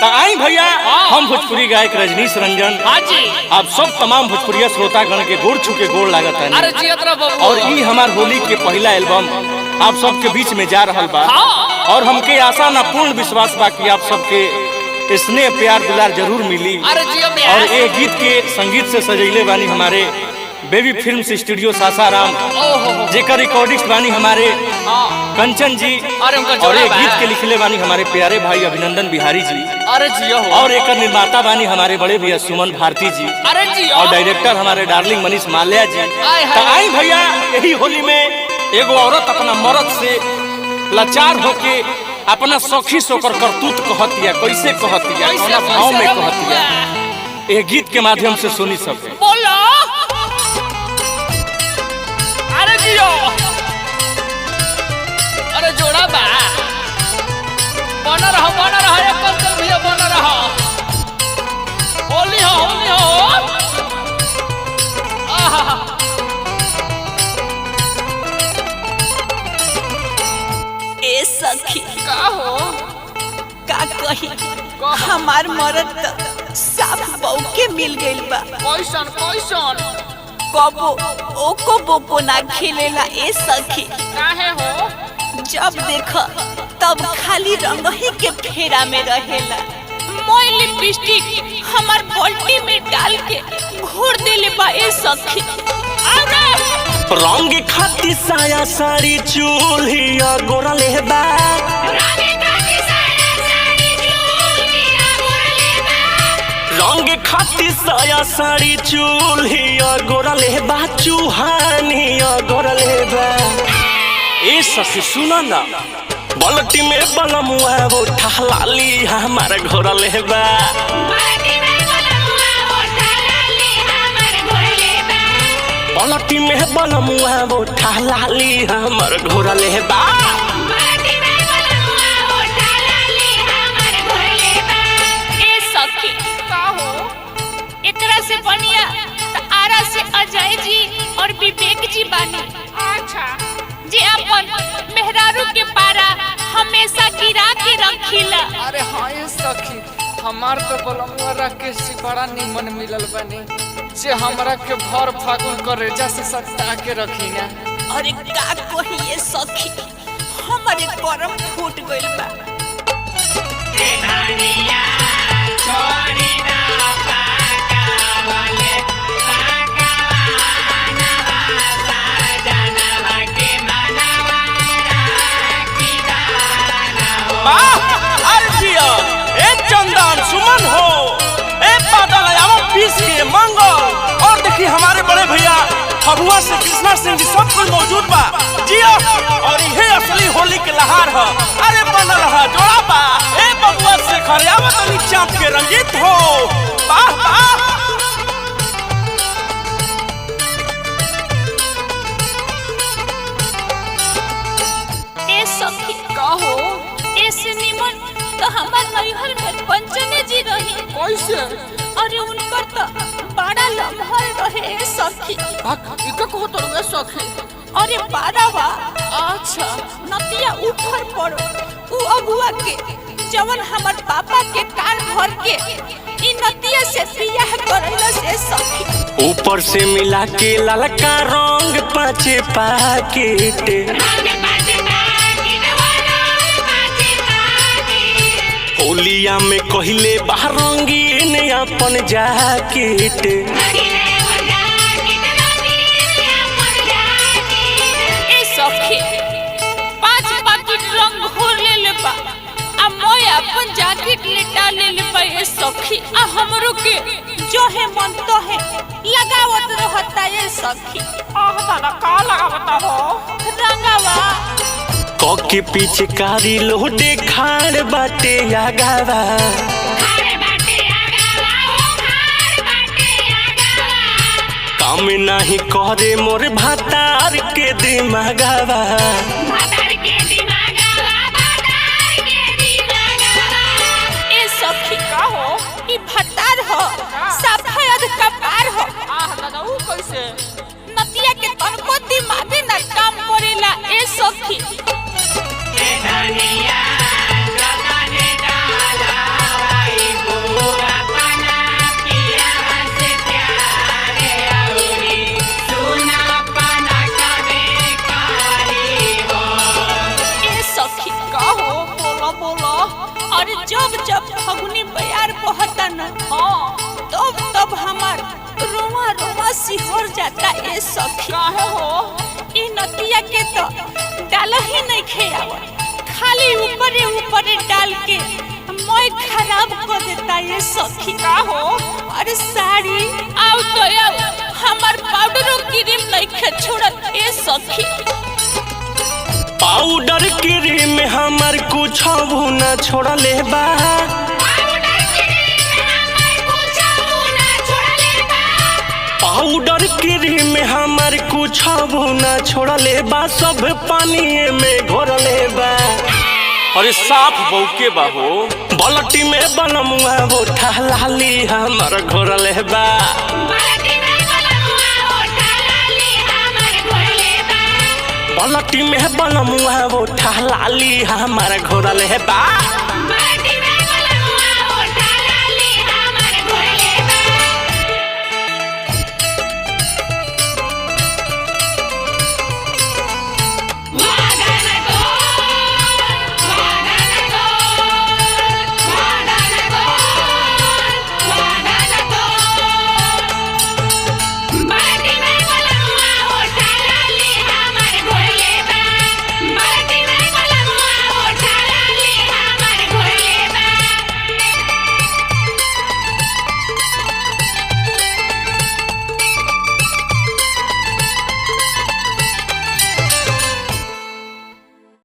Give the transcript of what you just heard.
तो आई भैया, हम भोजपुरी गायक रजनीश रंजन हाँ जी। आप सब तमाम भोजपुरिया श्रोतागण के गोड़ छू के गोड़ लागत अरे है। जियत रह बबुआ। और ई हमार होली के पहला एल्बम आप सबके बीच में जा रहल बा। हाँ। और हमके आशा ना पूर्ण विश्वास बा कि आप सबके स्नेह प्यार दुलार जरूर मिली। अरे जियो भैया। और ये गीत के संगीत से सजैले बानी हमारे बेबी फिल्म स्टूडियो सासाराम, ओहो। जेकर रिकॉर्डिस्ट बानी हमारे हाँ। कंचन जी। अरे उनका और जोड़ा ये बा। गीत के लिखले बानी हमारे प्यारे भाई अभिनंदन बिहारी जी। अरे जियो हो। और एक निर्माता बानी हमारे बड़े भैया सुमन भारती जी। अरे जियो। और डायरेक्टर हमारे डार्लिंग मनीष माल्या जी। आय हाय। तो आई भैया, यही होली में एगो औरत अपना मर्द से लाचार होके अपना सखी सोकर करतूत कहतिया, कैसे कहतिया, कैसे कौना भाव में कैसे कहतिया, बबुआ? ये गीत के माध्यम से सुनी सब। बोलो। अरे जियो। अरे जोड़ा बा। बना रहो, बना रहो, एक कंचन भैया बना रहो। होली हो, होली हो। आहा। ए सखी, का हो? का कही, हमार मरद त साफ बौके मिल गइल बा। कैसन कैसन? कबो ओको बोको ना खेलेला ए सखी। काहे हो? जब देख तब खाली रंग ही के फेरा में रहेला। मोय लिपस्टिक हमार बाल्टी में डाल के घोर देले बा ए सखी। अरे रंग खाती साया साड़ी चूल्हिया गोरा लेबा। रंग खाती साया साड़ी चूल्हिया गोरा लेबा, चूहानिया गोरा लेबा। ए सखी सुना ना, बलटी में बलमुआ वो ठहलाली हमार घोरा लेबा। बलटी में बलमुआ वो ठहलाली हमार घोरा लेबा। ए सखी, का हो? एकरा से बढ़िया त आरा से अजय जी और विवेक जी बानी। अच्छा। जे अपन मेहरारू के पारा हमेशा गिरा के रखिला। अरे हाँ ये सखी, हमार तो बलमुआ राकेश जी बड़ा निमन मिलल बनी, जे हमरा के भर फागुन करेजा से सटा के रखी ना। अरे का कही ए सखी, हमारे करम फूट गइल बा। वाह, अरे जिया, ए चंदन सुमन हो, ए बादल आवा पीस के मंगल। और देखिए हमारे बड़े भैया फगुआ से कृष्णा सिंह जी सब कोई मौजूद बा जिया। और ये असली होली के लहार ह। अरे बनल ह जोड़ा बा। ए बबुआ से खरियावा तनी चाँप के रंगीत हो। वाह वाह। ए सखी, का हो? ए से निमन तो हमार नैहर में पंचने जी रही। कैसे? अरे उनकर तो बड़ा लम्हर रहे ए सखी। भक ई का कहो तो रे सखी? अरे पारावा। अच्छा। नतिया उठर पड़ो उ अगुआ के जवन हमर पापा के कान भर के इ नतिया से बियाह करैला से सखी। ऊपर से मिला के ललका रंग पाचे पाकेट। होलिया में कहले बारंगीन अपन जाकेट। ए सखी, 5 पाकिट रंग घोर ले बा आ मोय अपन जैकेट लेटा ले बा ए सखी। आ हमरो के जो है मन तो है लगावत रहता ए सखी। आह दादा, का लगावता हो? रंगावा। कके पिचकारी लोटे खाड़ बाटे आगावा। काम नाही करे मोर भातार के दिमागावा। ए सखी, का हो? ई भतार हो सफेद कपार हो। आह दादा, ऊ कैसे? नतिया के तनको दिमागे ना काम करेला ए सखी। धनिया जतन डालाई। जब जब फगुनी बयार बहता न, हाँ। तब तब हमार रोआ रोआ सिहर जाता ए सखी। काहे हो? ई नतिया के तो डाल ही नहीं खेआवत, खाली ऊपरे ऊपरे डाल के मोय खराब कर देता ये सखी। का हो? अरे साड़ी आउ तो आउ, हमार पाउडरो क्रीम नहीं छोड़त ए सखी। पाउडर क्रीम हमार कुछ न छोड़ले बा। पाउडर क्रीम हमार कुछ न छोड़ले बा, सब पानी में घोरले बा। अरे साफ बौके बा हो। बलटी में बलमुआ बोठा लाली हमार घोरले बा। बलटी में बलमुआ बोठा लाली हमार घोरले बा।